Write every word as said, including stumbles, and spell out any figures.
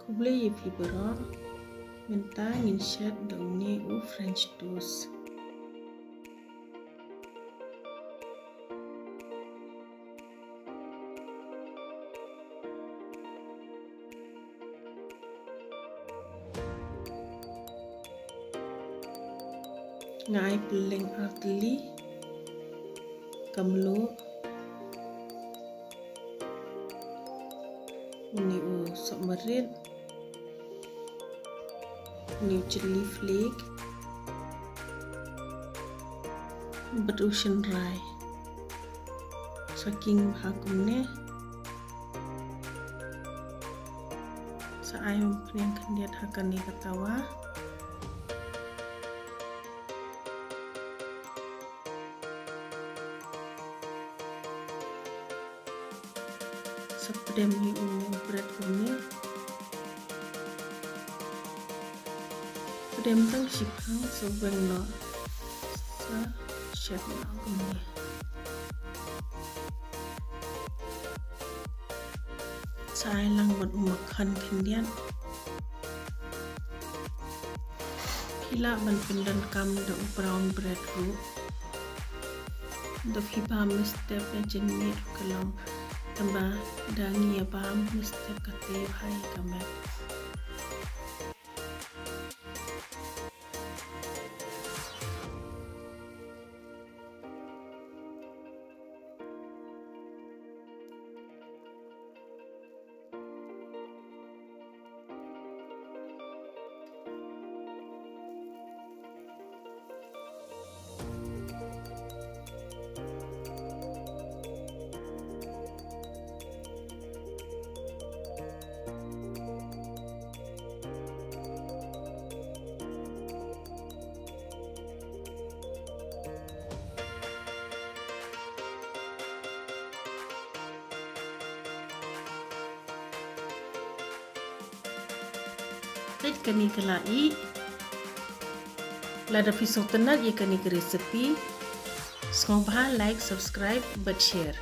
Khublei ïa phi baroh. Mynta ngin shet da une u French toast. Nga ai pylleng artylli, ka mluh, une u sohmarit, une u chilli flake, bad u shynrai. Sa king bha kumne. Sa ai umphniang khyndiat ha kane ka tawa. Sa pdem hi u bread kumne. Pdem tang shiphang sa weng noh. Sa shet noh kumne. Sa ai lang bad u makkhan khyndiat. Phi lah ban pyndonkam da u brown bread ruh. Da phi bam mynstep ïa jingmih ruh ka long. Tangba da ngi ïa bam mynstep ka tei bha ïa ka met. Peit kane ka la ih. Lada phi sngewtynnat ïa kane ka recipe, sngewbha like, subscribe bad share.